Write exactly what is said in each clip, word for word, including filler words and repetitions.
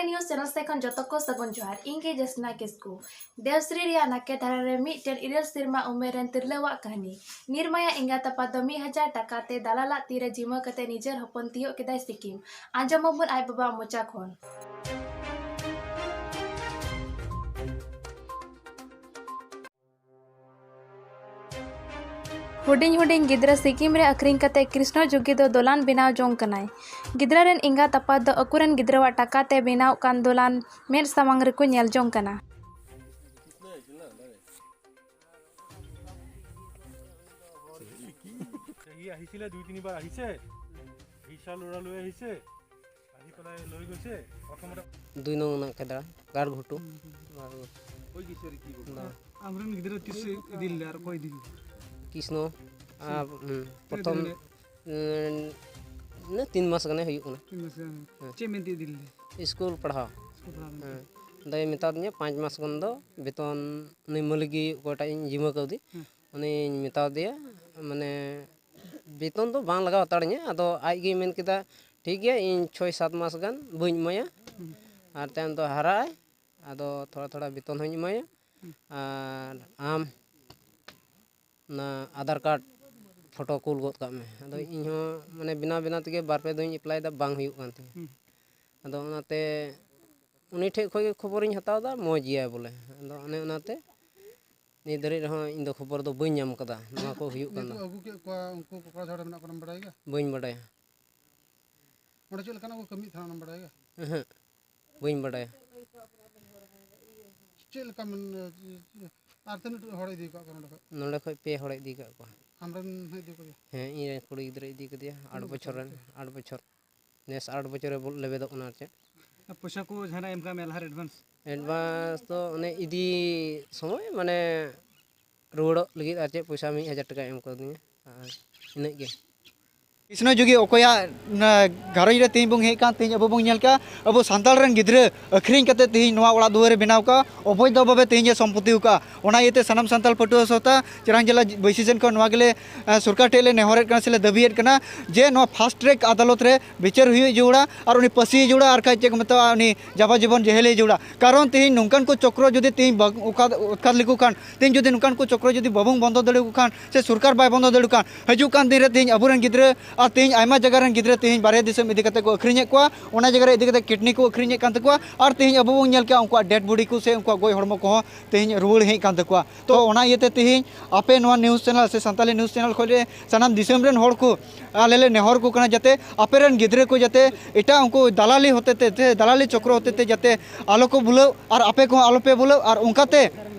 News channel ᱥᱮᱫ ᱠᱷᱚᱱ ᱡᱚᱛᱚ ᱠᱚ ᱥᱟᱹᱜᱩᱱ ᱡᱚᱦᱟᱨ᱾ ᱤᱧ ᱜᱮ ᱡᱳᱥᱱᱟ ᱠᱤᱥᱠᱩ᱾ ᱫᱮᱣᱥᱨᱤ ᱨᱮᱭᱟᱜ ᱱᱟᱠᱮ ᱫᱷᱟᱨᱮ ᱨᱮ ᱢᱤᱫᱴᱮᱱ ᱤᱨᱟᱹᱞ ᱥᱮᱨᱢᱟ ᱩᱢᱮᱨ ᱨᱮᱱ ᱛᱤᱨᱞᱟᱹᱣᱟᱜ ᱠᱟᱹᱦᱱᱤ᱾ ᱱᱤᱨᱢᱟᱭᱟ ᱮᱸᱜᱟᱛ ᱟᱯᱟᱛ ᱫᱚ ᱢᱤᱫ ᱦᱟᱡᱟᱨ ᱴᱟᱠᱟ ᱛᱮ ᱫᱟᱞᱟᱞᱟᱜ ᱛᱤᱨᱮ ᱡᱤᱢᱟᱹ ᱠᱟᱛᱮ ᱱᱤᱡᱮᱨ ᱦᱚᱯᱚᱱ ᱛᱤᱭᱳᱜ ᱠᱮᱫᱟᱭ ᱥᱤᱠᱤᱢ᱾ ᱟᱸᱡᱚᱢ ᱟᱵᱚᱱ ᱟᱡ ᱵᱟᱵᱟᱣᱟᱜ ᱢᱚᱪᱟ ᱠᱷᱚᱱ᱾ ᱦᱩᱰᱤᱧ ᱦᱩᱰᱤᱧ ᱜᱤᱫᱽᱨᱟᱹ ᱥᱤᱠᱤᱢ ᱨᱮ ᱟᱹᱠᱷᱨᱤᱧ ᱠᱟᱛᱮ ᱠᱨᱤᱥᱱᱚ ᱡᱳᱜᱤ ᱫᱚ ᱫᱚᱞᱟᱱ ᱵᱮᱱᱟᱣ ᱡᱚᱝ ᱠᱟᱱᱟᱭ᱾ ᱜᱤᱫᱽᱨᱟᱹ ᱨᱮᱱ ᱮᱸᱜᱟᱛ ᱟᱯᱟᱛ ᱫᱚ ᱟᱠᱚᱨᱮᱱ ᱜᱤᱫᱽᱨᱟᱹᱣᱟᱜ ᱴᱟᱠᱟ তে ᱵᱮᱱᱟᱣ ᱠᱟᱱ ᱫᱚᱞᱟᱱ ᱢᱮᱫ ᱥᱟᱢᱟᱝ ᱨᱮᱠᱚ ᱧᱮᱞ ᱡᱚᱝ ᱠᱟᱱᱟ᱾ সি আহিছিলে দুই তিনিবাৰ আহিছে, ভিছা ল'ৰা লৈ আহিছে, আহি পেলাই লৈ গৈছে। প্ৰথমতে দুই নং নাকেদৰা, গাৰ ঘুটু। কৈ দিছে নেকি? ᱟᱢᱨᱮᱱ ᱜᱤᱫᱽᱨᱟᱹ ᱛᱤᱥ ᱤᱫᱤ ᱞᱮᱫᱟ ᱟᱨ ᱚᱠᱚᱭ ᱤᱫᱤ ᱞᱮᱫᱟ? ᱠᱨᱤᱥᱱᱚ᱾ ᱟᱨ, ᱦᱩᱸ, ᱯᱨᱚᱛᱷᱚᱢ, ᱩᱸ, ᱤᱱᱟᱹ ᱛᱤᱱ ᱢᱟᱥ ᱜᱟᱱᱮ ᱦᱩᱭᱩᱜ ᱠᱟᱱᱟ᱾ ᱛᱤᱱ ᱢᱟᱥ ᱜᱟᱱ᱾ ᱦᱮᱸ᱾ ᱪᱮᱫ ᱢᱮᱱᱛᱮ ᱤᱫᱤ ᱞᱮᱫᱟ? ᱥᱠᱩᱞ ᱯᱟᱲᱦᱟᱣ᱾ ᱥᱠᱩᱞ ᱯᱟᱲᱦᱟᱣ ᱢᱮᱱᱛᱮ᱾ ᱦᱮᱸ᱾ ᱟᱫᱚᱭ ᱢᱮᱛᱟᱫᱤᱧᱟ ᱯᱟᱸᱪ ᱢᱟᱥ ᱜᱟᱱ ᱫᱚ ᱵᱮᱛᱚᱱ ᱩᱱᱤ ᱢᱟᱹᱞᱤᱠ ᱜᱮ ᱚᱠᱚᱭᱴᱟᱜ ᱤᱧ ᱡᱤᱢᱟᱹ ᱠᱟᱣᱫᱮ, ᱦᱮᱸ᱾ ᱩᱱᱤᱧ ᱢᱮᱛᱟ ᱫᱮᱭᱟ, ᱢᱟᱱᱮ, ᱵᱮᱛᱚᱱ ᱫᱚ ᱵᱟᱝ ᱞᱟᱜᱟᱣ ᱦᱟᱛᱟᱲᱤᱧᱟᱹ᱾ ᱟᱫᱚ ᱟᱡ ᱜᱮᱭ ᱢᱮᱱ ᱠᱮᱫᱟ, "ᱴᱷᱤᱠ ᱜᱮᱭᱟ, ᱤᱧ ᱪᱷᱚᱭ ᱥᱟᱛ ᱢᱟᱥ ᱜᱟᱱ ᱵᱟᱹᱧ ᱮᱢᱟᱭᱟ, ᱦᱩᱸ᱾ ᱟᱨ ᱛᱟᱭᱚᱢ ᱫᱚ ᱦᱟᱨᱟᱜ ᱟᱭ, ᱟᱫᱚ ᱛᱷᱚᱲᱟ ᱛᱷᱚᱲᱟ ᱵᱮᱛᱚᱱ ᱦᱚᱸᱧ ᱮᱢᱟᱭᱟ, ᱦᱩᱸ᱾ ᱟᱨ ᱟᱢ ᱚᱱᱟ ᱟᱫᱷᱟᱨ ᱠᱟᱨᱰ ᱯᱷᱳᱴᱳ ᱠᱩᱞ ᱜᱚᱫ ᱠᱟᱜ ᱢᱮ᱾" ᱟᱫᱚ ᱦᱩᱸ᱾ ᱤᱧ ᱦᱚᱸ, ᱢᱟᱱᱮ, ᱵᱮᱱᱟᱣ ᱵᱮᱱᱟᱣ ᱛᱮᱜᱮ ᱵᱟᱨ ᱯᱮ ᱫᱷᱟᱣᱤᱧ ᱮᱯᱞᱟᱭᱮᱫᱟ, ᱵᱟᱝ ᱦᱩᱭᱩᱜ ᱠᱟᱱ ᱛᱤᱧᱟᱹ᱾ ᱦᱩᱸ᱾ ᱟᱫᱚ ᱚᱱᱟᱛᱮ ᱩᱱᱤ ᱴᱷᱮᱡ ᱠᱷᱚᱡ ᱜᱮ ᱠᱷᱚᱵᱚᱨᱤᱧ ᱦᱟᱛᱟᱣ ᱮᱫᱟ, ᱢᱚᱡᱽ ᱜᱮᱭᱟᱭ ᱵᱚᱞᱮ᱾ ᱟᱫᱚ ᱚᱱᱮ ᱚᱱᱟᱛᱮ ᱱᱤᱛ ᱫᱷᱟᱹᱨᱤᱡ ᱨᱮᱦᱚᱸ ᱤᱧ ᱫᱚ ᱠᱷᱚᱵᱚᱨ ᱫᱚ ᱵᱟᱹᱧ ᱧᱟᱢ ᱠᱟᱫᱟ, ᱱᱚᱣᱟ ᱠᱚ ᱦᱩᱭᱩᱜ ᱠᱟᱱᱟ᱾ ᱱᱤᱛᱚᱜ ᱟᱹᱜᱩ ᱠᱮᱫ ᱠᱚᱣᱟ, ᱩᱱᱠᱩ ᱠᱚᱠᱲᱟᱡᱷᱚᱲ ᱨᱮ ᱢᱮᱱᱟᱜ ᱠᱚᱣᱟ, ᱚᱱᱟᱢ ᱵᱟᱲᱟᱭ ᱜᱮᱭᱟ? ᱵᱟᱹᱧ ᱵᱟᱰᱟᱭᱟ᱾ ᱚᱸᱰᱮ ᱪᱮᱫ ᱞᱮᱠᱟᱱᱟᱜ ᱠᱚ ᱠᱟᱹᱢᱤᱭᱮᱫ ᱛᱟᱦᱮᱱᱟ, ᱚᱱᱟᱢ ᱵᱟᱲᱟᱭ ᱜᱮᱭᱟ? ᱮᱦᱮᱸᱜ, ᱵᱟᱹᱧ ᱵᱟᱰᱟᱭᱟ᱾ ᱪᱮᱫ ᱞᱮᱠᱟ ᱢᱮᱱ-, ᱟᱨ ᱛᱤᱱᱟᱹᱜ ᱦᱚᱲᱮ ᱤᱫᱤ ᱟᱠᱟᱫ ᱠᱚᱣᱟ ᱱᱚᱸᱰᱮ ᱠᱷᱚᱡ? ᱱᱚᱸᱰᱮ ᱠᱷᱚᱡ ᱯᱮ ᱦᱚᱲᱮ ᱤᱫᱤ ᱟᱠᱟᱫ ᱠᱚᱣᱟ᱾ ᱟᱢᱨᱮᱱ ᱦᱚᱸ ᱤᱫᱤ ᱠᱟᱫᱮᱭᱟ? ᱦᱮᱸ, ᱤᱧ ᱨᱮᱱ ᱠᱩᱲᱤ ᱜᱤᱫᱽᱨᱟᱹ ᱤᱫᱤ ᱠᱟᱫᱮᱭᱟ, ᱟᱴ ᱛᱤᱱᱟᱹᱜ ᱵᱚᱪᱷᱚᱨ ᱵᱚᱪᱷᱚᱨ ᱨᱮᱱ, ᱨᱮ? ᱟᱴ ᱵᱚᱪᱷᱚᱨ᱾ ᱱᱮᱥ ᱟᱴ ᱵᱚᱪᱷᱚᱨᱮ ᱵᱚᱞ-, ᱞᱮᱵᱮᱫᱚᱜ ᱠᱟᱱᱟ ᱟᱨ ᱪᱮᱫ᱾ ᱟᱨ ᱯᱚᱭᱥᱟ ᱠᱚ ᱡᱟᱦᱟᱱᱟᱜ ᱮᱢ ᱠᱟᱜ ᱢᱮᱭᱟ ᱞᱟᱦᱟᱨᱮ advance? Advance ᱫᱚ ᱚᱱᱮ ᱤᱫᱤ ᱥᱚᱢᱚᱭ, ᱢᱟᱱᱮ, ᱨᱩᱣᱟᱹᱲᱚᱜ ᱞᱟᱹᱜᱤᱫ ᱟᱨ ᱪᱮᱫ ᱯᱚᱭᱥᱟ ᱢᱤᱫ ᱦᱟᱡᱟᱨ ᱴᱟᱠᱟᱭ ᱮᱢ ᱠᱟᱣᱫᱤᱧᱟ, ᱟᱨ ᱤᱱᱟᱹᱜ ᱜᱮ᱾ ᱠᱨᱤᱥᱱᱚ ᱡᱩᱜᱤ ᱚᱠᱚᱭᱟᱜ ᱜᱷᱟᱨᱚᱸᱡᱽ ᱨᱮ ᱛᱮᱦᱮᱧ ᱵᱚᱱ ᱦᱮᱡ ᱠᱟᱱ, ᱛᱮᱦᱮᱧ ᱟᱵᱚ ᱵᱚᱱ ᱧᱮᱞ ᱠᱟᱜᱼᱟ, ᱟᱵᱚ ᱥᱟᱱᱛᱟᱲ ᱨᱮᱱ ᱜᱤᱫᱽᱨᱟᱹ ᱟᱹᱠᱷᱨᱤᱧ ᱠᱟᱛᱮ ᱛᱮᱦᱮᱧ ᱱᱚᱣᱟ ᱚᱲᱟᱜ ᱫᱩᱣᱟᱹᱨ ᱨᱮ ᱵᱮᱱᱟᱣ ᱠᱟᱜᱼᱟ, ᱚᱵᱚᱭᱫᱷᱚ ᱵᱷᱟᱵᱮ ᱛᱮᱦᱮᱧ ᱮ ᱥᱚᱢᱯᱚᱛᱤ ᱟᱠᱟᱫᱼᱟ᱾ ᱚᱱᱟ ᱤᱭᱟᱹᱛᱮ ᱥᱟᱱᱟᱢ ᱥᱟᱱᱛᱟᱲ ᱯᱟᱹᱴᱷᱩᱣᱟᱹ ᱥᱟᱶᱛᱟ ᱪᱤᱨᱟᱝ ᱡᱮᱞᱟ ᱵᱟᱹᱭᱥᱤ ᱥᱮᱱ ᱠᱷᱚᱱ ᱱᱚᱣᱟ ᱜᱮᱞᱮ ᱥᱚᱨᱠᱟᱨ ᱴᱷᱮᱱ ᱞᱮ ᱱᱮᱦᱚᱨᱮᱫ ᱠᱟᱱᱟ ᱥᱮᱞᱮ ᱫᱟᱹᱵᱤᱭᱮᱫ ᱠᱟᱱᱟ ᱡᱮ ᱱᱚᱣᱟ ᱯᱷᱟᱥᱴ ᱴᱨᱮᱠ ᱟᱫᱟᱞᱚᱛ ᱨᱮ ᱵᱤᱪᱟᱹᱨ ᱦᱩᱭᱩᱜ ᱡᱟᱹᱨᱩᱲᱟ ᱟᱨ ᱩᱱᱤ ᱯᱟᱹᱥᱤ ᱡᱟᱹᱨᱩᱲᱟ, ᱟᱨ ᱠᱷᱟᱡ ᱪᱮᱫ ᱠᱚ ᱢᱮᱛᱟᱜᱼᱟ, ᱩᱱᱤ ᱡᱟᱵᱟ ᱡᱤᱵᱚᱱ ᱡᱮᱦᱮᱞ ᱡᱟᱹᱨᱩᱲᱟ᱾ ᱠᱟᱨᱚᱱ ᱛᱮᱦᱮᱧ ᱱᱚᱝᱠᱟᱱ ᱠᱚ ᱪᱚᱠᱨᱚ ᱡᱩᱫᱤ ᱛᱮᱦᱮᱧ ᱵᱟᱝ ᱚᱠᱟ ᱚᱛᱠᱟᱛ ᱞᱮᱠᱚ ᱠᱷᱟᱱ, ᱛᱮᱦᱮᱧ ᱡᱩᱫᱤ ᱱᱚᱝᱠᱟᱱ ᱠᱚ ᱪᱚᱠᱨᱚ ᱡᱩᱫᱤ ᱵᱟᱵᱚᱱ ᱵᱚᱱᱫᱚ ᱫᱟᱲᱮᱭᱟᱠᱚ ᱠᱷᱟᱱ ᱥᱮ ᱥᱚᱨᱠᱟᱨ ᱵᱟᱭ ᱵᱚᱱᱫᱚ ᱫᱟᱲᱮᱭᱟᱠᱚ ᱠᱷᱟᱱ, ᱦᱤᱡᱩᱜ ᱠᱟᱱ ᱫᱤᱱ ᱨᱮ ᱛᱮᱦᱮᱧ ᱟᱵᱚᱨᱮᱱ ᱜᱤᱫᱽᱨᱟᱹ ᱟᱨ ᱛᱮᱦᱮᱧ ᱟᱭᱢᱟ ᱡᱟᱭᱜᱟ ᱨᱮᱱ ᱜᱤᱫᱽᱨᱟᱹ ᱛᱮᱦᱮᱧ ᱵᱟᱨᱦᱮ ᱫᱤᱥᱚᱢ ᱤᱫᱤ ᱠᱟᱛᱮ ᱠᱚ ᱟᱹᱠᱷᱨᱤᱧᱮᱫ ᱠᱚᱣᱟ, ᱚᱱᱟ ᱡᱟᱭᱜᱟ ᱨᱮ ᱤᱫᱤ ᱠᱟᱛᱮ ᱠᱤᱰᱱᱤ ᱠᱚ ᱟᱹᱠᱷᱨᱤᱧᱮᱫ ᱠᱟᱱ ᱛᱟᱠᱚᱣᱟ, ᱟᱨ ᱛᱮᱦᱮᱧ ᱟᱵᱚ ᱵᱚᱱ ᱧᱮᱞ ᱠᱮᱜᱼᱟ ᱩᱱᱠᱩᱣᱟᱜ ᱰᱮᱰ ᱵᱚᱰᱤ ᱠᱚ ᱥᱮ ᱩᱱᱠᱩᱣᱟᱜ ᱜᱚᱡ ᱦᱚᱲᱢᱚ ᱠᱚᱦᱚᱸ ᱛᱮᱦᱮᱧ ᱨᱩᱣᱟᱹᱲ ᱦᱮᱡ ᱠᱟᱱ ᱛᱟᱠᱚᱣᱟ᱾ ᱛᱚ ᱚᱱᱟ ᱤᱭᱟᱹᱛᱮ ᱛᱮᱦᱮᱧ ᱟᱯᱮ ᱱᱚᱣᱟ ᱱᱤᱭᱩᱡᱽ ᱪᱮᱱᱮᱞ ᱥᱮ ᱥᱟᱱᱛᱟᱞᱤ ᱱᱤᱭᱩᱡᱽ ᱪᱮᱱᱮᱞ ᱠᱷᱚᱱ ᱨᱮ ᱥᱟᱱᱟᱢ ᱫᱤᱥᱚᱢ ᱨᱮᱱ ᱦᱚᱲ ᱠᱚ ᱟᱞᱮ ᱞᱮ ᱱᱮᱦᱚᱨ ᱠᱚ ᱠᱟᱱᱟ ᱡᱟᱛᱮ ᱟᱯᱮ ᱨᱮᱱ ᱜᱤᱫᱽᱨᱟᱹ ᱠᱚ ᱡᱟᱛᱮ ᱮᱴᱟᱜ ᱩᱱᱠᱩ ᱫᱟᱞᱟᱞᱤ ᱦᱚᱛᱮᱛᱮ ᱥᱮ ᱫᱟᱞᱟᱞᱤ ᱪᱚᱠᱨᱚ ᱦᱚᱛᱮᱛᱮ ᱡᱟᱛᱮ ᱟᱞᱚ ᱠᱚ ᱵᱩᱞᱟᱹᱣ ᱟᱨ ᱟᱯᱮ ᱠᱚᱦᱚᱸ ᱟᱞᱚ ᱯᱮ ᱵᱩᱞᱟᱹᱣ, ᱟᱨ ᱚᱱᱠᱟᱛᱮ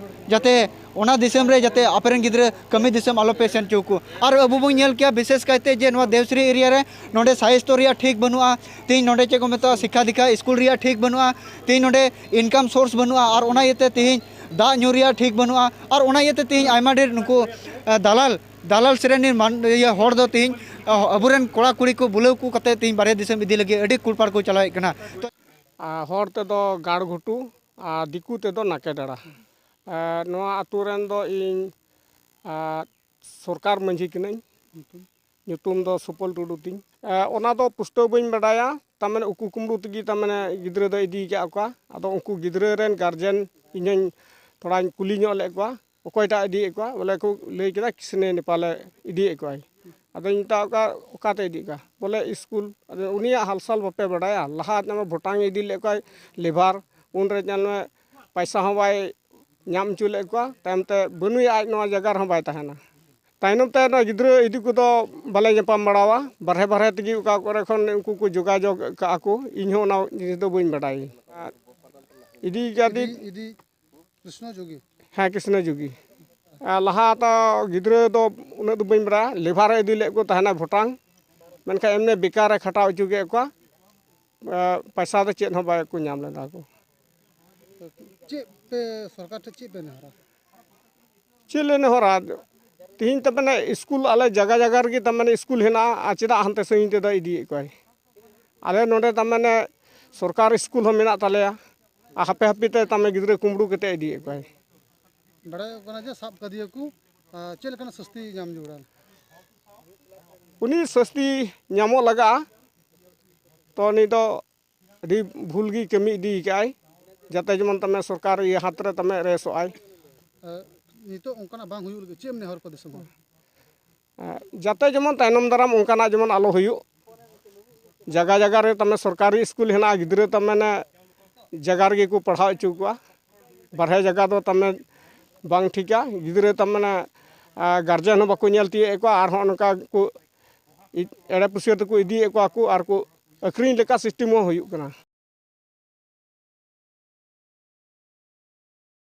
ᱡᱟᱛᱮ ᱚᱱᱟ ᱫᱤᱥᱚᱢ ᱨᱮ ᱡᱟᱛᱮ ᱟᱯᱮ ᱨᱮᱱ ᱜᱤᱫᱽᱨᱟᱹ ᱠᱟᱹᱢᱤ ᱫᱤᱥᱚᱢ ᱟᱞᱚ ᱯᱮ ᱥᱮᱱ ᱦᱚᱪᱚ ᱠᱚ᱾ ᱟᱨ ᱟᱵᱚ ᱵᱚᱱ ᱧᱮᱞ ᱠᱮᱭᱟ ᱵᱤᱥᱮᱥ ᱠᱟᱭᱛᱮ ᱡᱮ ᱱᱚᱣᱟ ᱫᱮᱣᱥᱨᱤ ᱮᱨᱤᱭᱟ ᱨᱮ ᱱᱚᱰᱮ ᱥᱟᱥᱛᱷᱚ ᱨᱮᱭᱟᱜ ᱴᱷᱤᱠ ᱵᱟᱹᱱᱩᱜᱼᱟ, ᱛᱮᱦᱮᱧ ᱱᱚᱰᱮ ᱪᱮᱫ ᱠᱚ ᱢᱮᱛᱟᱜᱼᱟ, ᱥᱤᱠᱠᱷᱟ ᱫᱤᱠᱠᱷᱟ ᱥᱠᱩᱞ ᱨᱮᱭᱟᱜ ᱴᱷᱤᱠ ᱵᱟᱹᱱᱩᱜᱼᱟ, ᱛᱮᱦᱮᱧ ᱱᱚᱰᱮ ᱤᱱᱠᱟᱢ ᱥᱳᱨᱥ ᱵᱟᱹᱱᱩᱜᱼᱟ, ᱟᱨ ᱚᱱᱟ ᱤᱭᱟᱹᱛᱮ ᱛᱮᱦᱮᱧ ᱫᱟᱜ ᱧᱩ ᱨᱮᱭᱟᱜ ᱴᱷᱤᱠ ᱵᱟᱹᱱᱩᱜᱼᱟ, ᱟᱨ ᱚᱱᱟ ᱤᱭᱟᱹᱛᱮ ᱛᱮᱦᱮᱧ ᱟᱭᱢᱟ ᱰᱷᱮᱨ ᱱᱩᱠᱩ ᱟᱸ, ᱫᱟᱞᱟᱞ ᱫᱟᱞᱟᱞ ᱥᱨᱮᱱᱤ ᱢᱟᱱ-, ᱤᱭᱟᱹ ᱦᱚᱲ ᱫᱚ ᱛᱮᱦᱮᱧ ᱟᱸ, ᱟᱵᱚᱨᱮᱱ ᱠᱚᱲᱟ ᱠᱩᱲᱤ ᱠᱚ ᱵᱩᱞᱟᱹᱣ ᱠᱚ ᱠᱟᱛᱮ ᱛᱮᱦᱮᱧ ᱵᱟᱨᱦᱮ ᱫᱤᱥᱚᱢ ᱤᱫᱤ ᱞᱟᱹᱜᱤᱫ ᱟᱹᱰᱤ ᱠᱩᱲᱯᱟᱲ ᱠᱚ ᱪᱟᱞᱟᱣᱮᱫ ᱠᱟᱱᱟ᱾ ᱛᱚ ᱟᱨ ᱦᱚᱲ ᱛᱮᱫᱚ ᱜᱟᱲ ᱜᱷᱩᱴᱩ ᱟᱨ ᱫᱤᱠᱩ ᱛᱮᱫᱚ ᱱᱟᱠᱮ ᱰᱟᱲᱟ᱾ ᱟᱨ ᱱᱚᱣᱟ ᱟᱹᱛᱩ ᱨᱮᱱ ᱫᱚ ᱤᱧ ᱟᱨ ᱥᱚᱨᱠᱟᱨ ᱢᱟᱹᱡᱷᱤ ᱠᱟᱹᱱᱟᱹᱧ᱾ ᱧᱩᱛᱩᱢ ᱫᱚ ᱥᱩᱯᱚᱞ ᱴᱩᱰᱩ ᱛᱤᱧ᱾ ᱮ, ᱚᱱᱟ ᱫᱚ ᱯᱩᱥᱴᱟᱹᱣ ᱵᱟᱹᱧ ᱵᱟᱰᱟᱭᱟ, ᱛᱟᱨᱢᱟᱱᱮ ᱩᱠᱩ ᱠᱩᱢᱵᱽᱲᱩ ᱛᱮᱜᱮ ᱛᱟᱨᱢᱟᱱᱮ ᱜᱤᱫᱽᱨᱟᱹ ᱫᱚ ᱤᱫᱤ ᱠᱟᱜ ᱠᱚᱣᱟ᱾ ᱟᱫᱚ ᱩᱱᱠᱩ ᱜᱤᱫᱽᱨᱟᱹ ᱨᱮᱱ ᱜᱟᱨᱡᱮᱱ ᱤᱧ ᱦᱚᱧ ᱛᱷᱚᱲᱟᱧ ᱠᱩᱞᱤ ᱧᱚᱜ ᱞᱮᱫ ᱠᱚᱣᱟ, ᱚᱠᱚᱭᱴᱟᱜ ᱤᱫᱤᱭᱮᱫ ᱠᱚᱣᱟ, ᱵᱚᱞᱮ ᱠᱚ ᱞᱟᱹᱭ ᱠᱮᱫᱟ ᱠᱤᱥᱱᱮ ᱱᱮᱯᱟᱞᱮ ᱤᱫᱤᱭᱮᱫ ᱠᱚᱣᱟᱭ᱾ ᱟᱫᱚᱧ ᱢᱮᱛᱟᱣ ᱠᱚᱣᱟ, ᱚᱠᱟᱛᱮ ᱤᱫᱤᱭᱮᱫ ᱠᱚᱣᱟ? ᱵᱚᱞᱮ ᱥᱠᱩᱞ᱾ ᱟᱫᱚ ᱩᱱᱤᱭᱟᱜ ᱦᱟᱞᱥᱟᱞ ᱵᱟᱯᱮ ᱵᱟᱰᱟᱭᱟ? ᱞᱟᱦᱟ ᱧᱚᱜ ᱵᱷᱩᱴᱟᱱ ᱤᱫᱤ ᱞᱮᱫ ᱠᱚᱣᱟᱭ ᱞᱮᱵᱟᱨ, ᱩᱱᱨᱮ ᱧᱮᱞ ᱢᱮ ᱯᱟᱭᱥᱟ ᱦᱚᱸ ᱵᱟᱭ ᱧᱟᱢ ᱦᱚᱪᱚ ᱞᱮᱫ ᱠᱚᱣᱟ, ᱛᱟᱭᱚᱢ ᱛᱮ ᱵᱟᱹᱱᱩᱭᱟ ᱟᱡ ᱱᱚᱣᱟ ᱡᱟᱭᱜᱟ ᱨᱮᱦᱚᱸ ᱵᱟᱭ ᱛᱟᱦᱮᱱᱟ᱾ ᱛᱟᱭᱱᱚᱢ ᱛᱮ ᱱᱚᱣᱟ ᱜᱤᱫᱽᱨᱟᱹ ᱤᱫᱤ ᱠᱚᱫᱚ ᱵᱟᱞᱮ ᱧᱟᱯᱟᱢ ᱵᱟᱲᱟᱣᱟ, ᱵᱟᱨᱦᱮ ᱵᱟᱨᱦᱮ ᱛᱮᱜᱮ ᱚᱠᱟ ᱠᱚᱨᱮ ᱠᱷᱚᱱ ᱩᱱᱠᱩ ᱠᱚ ᱡᱳᱜᱟᱡᱳᱜᱽ ᱠᱟᱜᱼᱟ ᱠᱚ, ᱤᱧ ᱦᱚᱸ ᱚᱱᱟ ᱡᱤᱱᱤᱥ ᱫᱚ ᱵᱟᱹᱧ ᱵᱟᱰᱟᱭᱟ᱾ ᱤᱫᱤ ᱠᱟᱫᱮ ᱤᱫᱤ, ᱤᱫᱤ ᱠᱨᱤᱥᱱᱚ ᱡᱳᱜᱤ᱾ ᱦᱮᱸ, ᱠᱨᱤᱥᱱᱚ ᱡᱳᱜᱤ᱾ ᱟᱨ ᱞᱟᱦᱟ ᱛᱚ ᱜᱤᱫᱽᱨᱟᱹ ᱫᱚ ᱩᱱᱟᱹᱜ ᱫᱚ ᱵᱟᱹᱧ ᱵᱟᱰᱟᱭᱟ, ᱞᱮᱵᱟᱨᱮ ᱤᱫᱤ ᱞᱮᱫ ᱠᱚ ᱛᱟᱦᱮᱱᱟ ᱵᱷᱩᱴᱟᱝ, ᱢᱮᱱᱠᱷᱟᱱ ᱮᱢᱱᱤ ᱵᱮᱠᱟᱨᱮ ᱠᱷᱟᱴᱟᱣ ᱦᱚᱪᱚ ᱠᱮᱫ ᱠᱚᱣᱟ᱾ ᱟᱨ ᱯᱚᱭᱥᱟ ᱫᱚ ᱪᱮᱫ ᱦᱚᱸ ᱵᱟᱠᱚ ᱧᱟᱢ ᱞᱮᱫᱟ ᱠᱚ᱾ ᱪᱮᱫ ᱯᱮ ᱥᱚᱨᱠᱟᱨ ᱴᱷᱮᱱ ᱪᱮᱫ ᱯᱮ ᱱᱮᱦᱚᱨᱟ? ᱪᱮᱫ ᱞᱮ ᱱᱮᱦᱚᱨᱟ? ᱛᱤᱦᱤᱧ ᱛᱟᱨᱢᱟᱱᱮ ᱥᱠᱩᱞ ᱟᱞᱮ ᱡᱟᱭᱜᱟ ᱡᱟᱭᱜᱟ ᱨᱮᱜᱮ ᱛᱟᱨᱢᱟᱱᱮ ᱥᱠᱩᱞ ᱦᱮᱱᱟᱜᱼᱟ, ᱟᱨ ᱪᱮᱫᱟᱜ ᱦᱟᱱᱛᱮ ᱥᱟᱺᱜᱤᱧ ᱛᱮᱫᱚ ᱤᱫᱤᱭᱮᱫ ᱠᱚᱣᱟᱭ? ᱟᱞᱮ ᱱᱚᱰᱮ ᱛᱟᱨᱢᱟᱱᱮ ᱥᱚᱨᱠᱟᱨ ᱥᱠᱩᱞ ᱦᱚᱸ ᱢᱮᱱᱟᱜ ᱛᱟᱞᱮᱭᱟ, ᱟᱨ ᱦᱟᱯᱮ ᱦᱟᱯᱮ ᱛᱮ ᱛᱟᱨᱢᱟᱱᱮ ᱜᱤᱫᱽᱨᱟᱹ ᱠᱩᱢᱵᱽᱲᱩ ᱠᱟᱛᱮ ᱤᱫᱤᱭᱮᱫ ᱠᱚᱣᱟᱭ᱾ ᱵᱟᱲᱟᱭᱚᱜ ᱠᱟᱱᱟ ᱡᱮ ᱥᱟᱵ ᱠᱟᱫᱮᱭᱟ ᱠᱚ, ᱟᱨ ᱪᱮᱫ ᱞᱮᱠᱟᱱᱟᱜ ᱥᱟᱹᱥᱛᱤ ᱧᱟᱢ ᱡᱟᱹᱨᱩᱲᱟ? ᱩᱱᱤ ᱥᱟᱹᱥᱛᱤ ᱧᱟᱢᱚᱜ ᱞᱟᱜᱟᱜᱼᱟ᱾ ᱛᱚ ᱩᱱᱤ ᱫᱚ ᱟᱹᱰᱤ ᱵᱷᱩᱞ ᱜᱮ ᱠᱟᱹᱢᱤ ᱤᱫᱤ ᱠᱟᱜᱼᱟᱭ, ᱡᱟᱛᱮ ᱡᱮᱢᱚᱱ ᱛᱟᱢᱮ ᱥᱚᱨᱠᱟᱨ ᱤᱭᱟᱹ ᱦᱟᱛ ᱨᱮ ᱛᱟᱢᱮ ᱨᱮᱥᱚᱜ ᱟᱭ᱾ ᱟᱨ ᱱᱤᱛᱚᱜ ᱚᱱᱠᱟᱱᱟᱜ ᱵᱟᱝ ᱦᱩᱭᱩᱜ ᱞᱟᱹᱜᱤᱫ ᱪᱮᱫ ᱮᱢ ᱱᱮᱦᱚᱨ ᱠᱚᱣᱟ ᱫᱤᱥᱚᱢ ᱦᱚᱲ? ᱡᱟᱛᱮ ᱡᱮᱢᱚᱱ ᱛᱟᱭᱱᱚᱢ ᱫᱟᱨᱟᱢ ᱚᱱᱠᱟᱱᱟᱜ ᱡᱮᱢᱚᱱ ᱟᱞᱚ ᱦᱩᱭᱩᱜ᱾ ᱡᱟᱭᱜᱟ ᱡᱟᱭᱜᱟ ᱨᱮ ᱛᱟᱢᱮ ᱥᱚᱨᱠᱟᱨᱤ ᱥᱠᱩᱞ ᱦᱮᱱᱟᱜᱼᱟ, ᱜᱤᱫᱽᱨᱟᱹ ᱛᱟᱢᱟᱱᱮ ᱡᱟᱭᱜᱟ ᱨᱮᱜᱮ ᱠᱚ ᱯᱟᱲᱦᱟᱣ ᱦᱚᱪᱚ ᱠᱚᱣᱟ᱾ ᱵᱟᱨᱦᱮ ᱡᱟᱭᱜᱟ ᱫᱚ ᱛᱟᱢᱮ ᱵᱟᱝ ᱴᱷᱤᱠᱟ, ᱜᱤᱫᱽᱨᱟᱹ ᱛᱟᱢᱟᱱᱮ ᱜᱟᱨᱡᱮᱱ ᱦᱚᱸ ᱵᱟᱠᱚ ᱧᱮᱞ ᱛᱤᱭᱳᱜ ᱮᱫ ᱠᱚᱣᱟ, ᱟᱨᱦᱚᱸ ᱱᱚᱝᱠᱟ ᱠᱚ ᱮᱲᱮ ᱯᱩᱥᱤ ᱛᱮᱠᱚ ᱤᱫᱤᱭᱮᱫ ᱠᱚᱣᱟ ᱠᱚ, ᱟᱨ ᱠᱚ ᱟᱹᱠᱷᱨᱤᱧ ᱞᱮᱠᱟ ᱥᱤᱥᱴᱮᱢ ᱦᱚᱸ ᱦᱩᱭᱩᱜ ᱠᱟᱱᱟ᱾